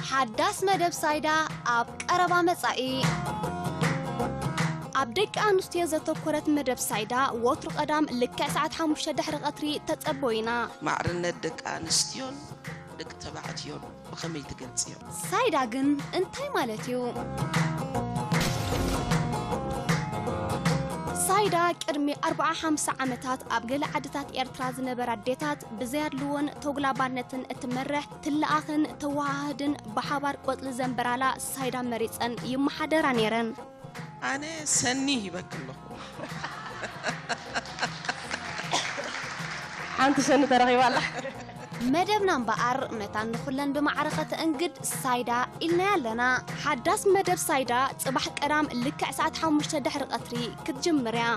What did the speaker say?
ሓዳስ መደብ ሳይዳ ኣብ ቀረባ መጻኢ። ኣብ ደቂ ኣንስትዮ ዘተኮረት መደብ ሳይዳ ወትሩ ቀዳም ልክዕ ሰዓት ሓሙሽተ ድሕሪ ቀትሪ ተጸበዩና። ማዕርነት ደቂ ኣንስትዮን ደቂ ተባዕትዮን ብኸመይ ትገልጽዮ? ሳይዳ ግን እንታይ ማለት እዩ? ሳይዳ ቅድሚ ኣርብዓ ሓምሳ ዓመታት ኣብ ገለ ዓድታት ኤርትራ ዝነበራ ኣዴታት ብዘይ ኣድልዎን ተጉላባነትን እትመርሕ ትለኣኽን ተወሃህድን ብሓባር ቆጽሊ ዘንበራላ ሳይዳ መሪጸን ይመሓደራ ነይረን። ኣነ ሰኒ ሂበኪ ኣለኹ። ሓንቲ ሰኒ ተረኺባ ኣላ። መደብና እምበኣር መታን ንኹለን ብማዕረ ከተእንግድ ሳይዳ ኢልናያ ኣለና። ሓዳስ መደብ ሳይዳ ጽባሕ ቀዳም ልክዕ ሰዓት ሓሙሽተ ድሕሪ ቀትሪ ክትጅምር እያ።